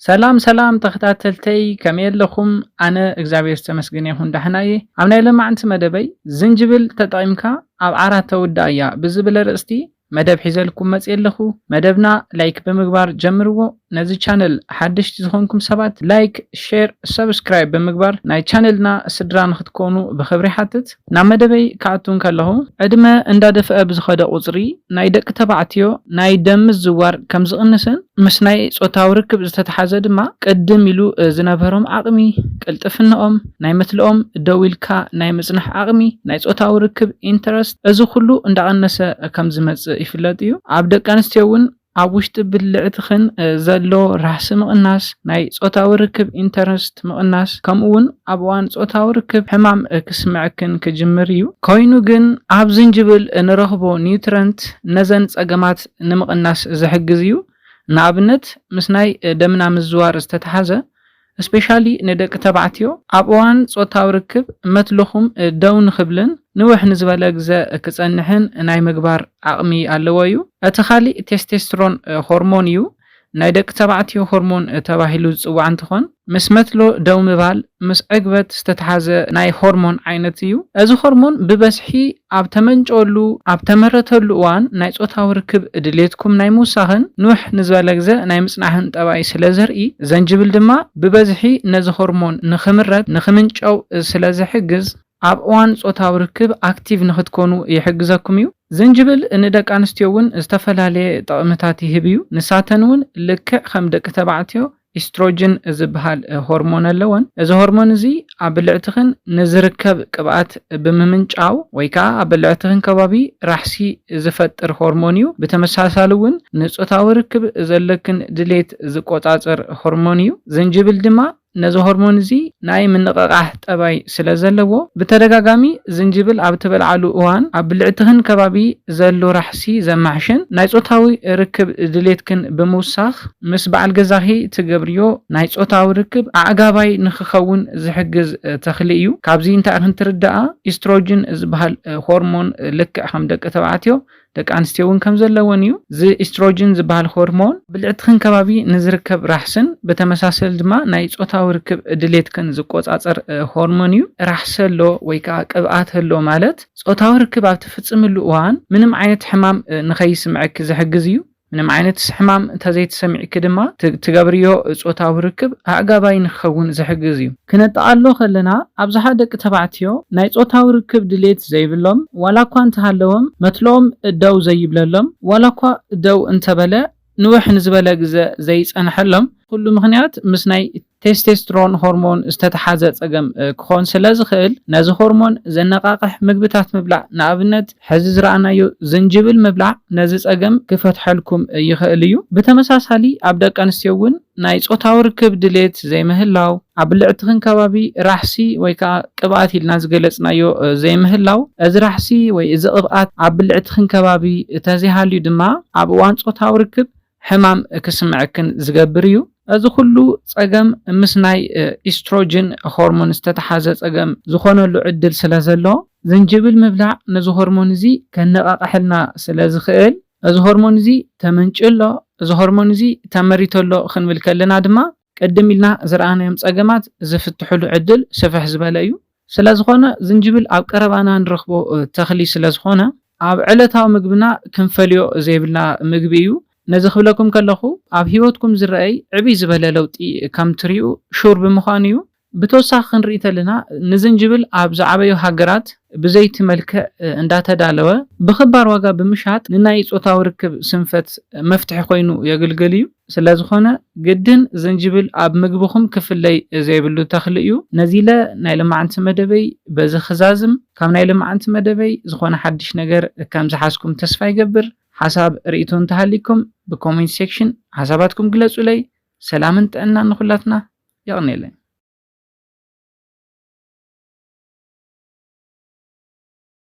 ሰላም ሰላም ተኸታተልተይ፣ ከመይ ኣለኹም? ኣነ እግዚኣብሔር ዝተመስገነ ይኹን ደሕና እየ። ኣብ ናይ ለማዕንቲ መደበይ ዝንጅብል ተጠቒምካ ኣብ ዓራት ተውድኣ እያ ብዝብል ኣርእስቲ መደብ ሒዘልኩም መፅየ ኣለኹ። መደብና ላይክ ብምግባር ጀምርዎ። ነዚ ቻነል ሓደሽቲ ዝኾንኩም ሰባት ላይክ፣ ሼር፣ ሰብስክራይብ ብምግባር ናይ ቻነልና ስድራ ንኽትኮኑ ብኽብሪ ሓትት። ናብ መደበይ ክኣቱ እንከለኹ፣ ዕድመ እንዳደፍአ ብዝኸደ ቁፅሪ ናይ ደቂ ተባዕትዮ ናይ ደም ምዝዋር ከም ዝቕንስን ምስ ናይ ጾታዊ ርክብ ዝተተሓዘ ድማ ቅድም ኢሉ ዝነበሮም ዓቕሚ፣ ቅልጥፍንኦም፣ ናይ መትልኦም ደው ኢልካ ናይ ምጽናሕ ዓቕሚ፣ ናይ ጾታዊ ርክብ ኢንተረስት፣ እዚ ኩሉ እንዳቐነሰ ከም ዝመጽእ ይፍለጥ እዩ። ኣብ ደቂ ኣንስትዮ እውን ኣብ ውሽጢ ብልዕትኽን ዘሎ ራህሲ ምቕናስ፣ ናይ ጾታዊ ርክብ ኢንተረስት ምቕናስ፣ ከምኡ እውን ኣብ እዋን ጾታዊ ርክብ ሕማም ክስምዐክን ክጅምር እዩ። ኮይኑ ግን ኣብ ዝንጅብል ንረኽቦ ኒውትረንት ነዘን ጸገማት ንምቕናስ ዝሕግዝ እዩ። ንኣብነት ምስ ናይ ደምና ምዝዋር ዝተተሓዘ፣ ስፔሻሊ ንደቂ ተባዕትዮ ኣብ እዋን ጾታዊ ርክብ መትልኹም ደው ንኽብልን ንውሕ ንዝበለ ግዘ ክጸንሕን ናይ ምግባር ዓቕሚ ኣለዎ እዩ። እቲ ካሊእ ቴስቴስትሮን ሆርሞን እዩ። ናይ ደቂ ተባዕትዮ ሆርሞን ተባሂሉ ዝጽዋዕ እንትኾን ምስ መትሎ ደው ምባል ምስ ዕግበት ዝተተሓዘ ናይ ሆርሞን ዓይነት እዩ። እዚ ሆርሞን ብበዝሒ ኣብ ተመንጨወሉ ኣብ ተመረተሉ እዋን ናይ ጾታዊ ርክብ ድሌትኩም ናይ ምውሳኽን ንውሕ ንዝበለ ግዘ ናይ ምጽናሕን ጠባይ ስለ ዘርኢ፣ ዘንጅብል ድማ ብበዝሒ ነዚ ሆርሞን ንኽምረት ንኽምንጨው ስለ ዝሕግዝ ኣብ እዋን ጾታዊ ርክብ ኣክቲቭ ንኽትኮኑ ይሕግዘኩም እዩ። ዝንጅብል ንደቂ ኣንስትዮ እውን ዝተፈላለየ ጥቕምታት ይህብ እዩ። ንሳተን እውን ልክዕ ከም ደቂ ተባዕትዮ ኢስትሮጅን ዝበሃል ሆርሞን ኣለወን። እዚ ሆርሞን እዚ ኣብ ብልዕትኽን ንዝርከብ ቅብኣት ብምምንጫው ወይ ከዓ ኣብ ብልዕትኽን ከባቢ ራሕሲ ዝፈጥር ሆርሞን እዩ። ብተመሳሳሊ እውን ንጾታዊ ርክብ ዘለክን ድሌት ዝቆጻጸር ሆርሞን እዩ። ዝንጅብል ድማ ነዚ ሆርሞን እዚ ናይ ምንቕቓሕ ጠባይ ስለ ዘለዎ፣ ብተደጋጋሚ ዝንጅብል ኣብ ትበልዓሉ እዋን ኣብ ብልዕትኽን ከባቢ ዘሎ ራሕሲ ዘማሕሽን ናይ ጾታዊ ርክብ ድሌትክን ብምውሳኽ ምስ በዓል ገዛኺ ትገብርዮ ናይ ጾታዊ ርክብ ኣዕጋባይ ንኽኸውን ዝሕግዝ ተኽሊ እዩ። ካብዚ እንታይ ክንትርዳኣ፣ ኢስትሮጅን ዝበሃል ሆርሞን ልክዕ ከም ደቂ ተባዕትዮ ደቂ ኣንስትዮ እውን ከም ዘለወን እዩ። እዚ ኢስትሮጅን ዝበሃል ሆርሞን ብልዕትኽን ከባቢ ንዝርከብ ራሕስን ብተመሳሰሊ ድማ ናይ ጾታዊ ርክብ ድሌትክን ዝቆጻጸር ሆርሞን እዩ። ራሕሲ ኣሎ ወይ ከዓ ቅብኣት ኣሎ ማለት ጾታዊ ርክብ ኣብ ትፍጽምሉ እዋን ምንም ዓይነት ሕማም ንኸይስምዐኪ ዝሕግዝ እዩ። ምንም ዓይነት ሕማም እንተዘይተሰሚዕኪ ድማ ትገብርዮ ጾታዊ ርክብ ኣዕጋባይ ንክኸውን ዝሕግዝ እዩ። ክነጠቓሎ ከለና ኣብዝሓ ደቂ ተባዕትዮ ናይ ጾታዊ ርክብ ድሌት ዘይብሎም ዋላ እኳ እንተሃለዎም መትሎም ደው ዘይብለሎም ዋላ እኳ ደው እንተበለ ንውሕ ንዝበለ ግዘ ዘይጸንሐሎም ኩሉ ምኽንያት ምስ ናይ ቴስቴስትሮን ሆርሞን ዝተተሓዘ ጸገም ክኾን ስለ ዝኽእል ነዚ ሆርሞን ዘነቓቕሕ ምግብታት ምብላዕ ንኣብነት ሕዚ ዝረኣናዮ ዝንጅብል ምብላዕ ነዚ ጸገም ክፈትሐልኩም ይኽእል እዩ። ብተመሳሳሊ ኣብ ደቂ ኣንስትዮ እውን ናይ ጾታዊ ርክብ ድሌት ዘይምህላው፣ ኣብ ብልዕትኽን ከባቢ ራሕሲ ወይ ከዓ ቅብኣት ኢልና ዝገለጽናዮ ዘይምህላው፣ እዚ ራሕሲ ወይ እዚ ቅብኣት ኣብ ብልዕትኽን ከባቢ ተዘይሃልዩ ድማ ኣብ እዋን ጾታዊ ርክብ ሕማም ክስምዐክን ዝገብር እዩ። እዚ ኩሉ ጸገም ምስ ናይ ኢስትሮጅን ሆርሞን ዝተተሓዘ ጸገም ዝኾነሉ ዕድል ስለ ዘሎ ዝንጅብል ምብላዕ ነዚ ሆርሞን እዚ ከነቓቕሐልና ስለ ዝኽእል እዚ ሆርሞን እዚ ተመንጭ ኣሎ፣ እዚ ሆርሞን እዚ ተመሪቶ ኣሎ ክንብል ከለና ድማ ቅድም ኢልና ዝረኣናዮም ጸገማት ዝፍትሕሉ ዕድል ስፍሕ ዝበለ እዩ። ስለ ዝኾነ ዝንጅብል ኣብ ቀረባና ንረኽቦ ተኽሊ ስለ ዝኾነ ኣብ ዕለታዊ ምግብና ክንፈልዮ ዘይብልና ምግቢ እዩ። ነዚ ክብለኩም ከለኹ ኣብ ህይወትኩም ዝረኣይ ዕብይ ዝበለ ለውጢ ከም ትሪኡ ሹር ብምዃኑ እዩ። ብተወሳኺ ክንርኢ ተለና ንዝንጅብል ኣብ ዝዓበዩ ሃገራት ብዘይቲ መልክዕ እንዳተዳለወ ብኽባር ዋጋ ብምሻጥ ንናይ ጾታዊ ርክብ ስንፈት መፍትሒ ኮይኑ የግልግል እዩ። ስለ ዝኾነ ግድን ዝንጅብል ኣብ ምግብኹም ክፍለይ ዘይብሉ ተኽሊ እዩ። ነዚ ኢለ ናይ ልማዕንቲ መደበይ በዚ ክዛዝም። ካብ ናይ ልማዕንቲ መደበይ ዝኾነ ሓድሽ ነገር ከም ዝሓዝኩም ተስፋ ይገብር። ሓሳብ ርእይቶ እንተሃሊኩም ብኮሜንት ሴክሽን ሓሳባትኩም ግለጹለይ። ሰላምን ጥዕናን ንኹላትና። የቕንየለይ።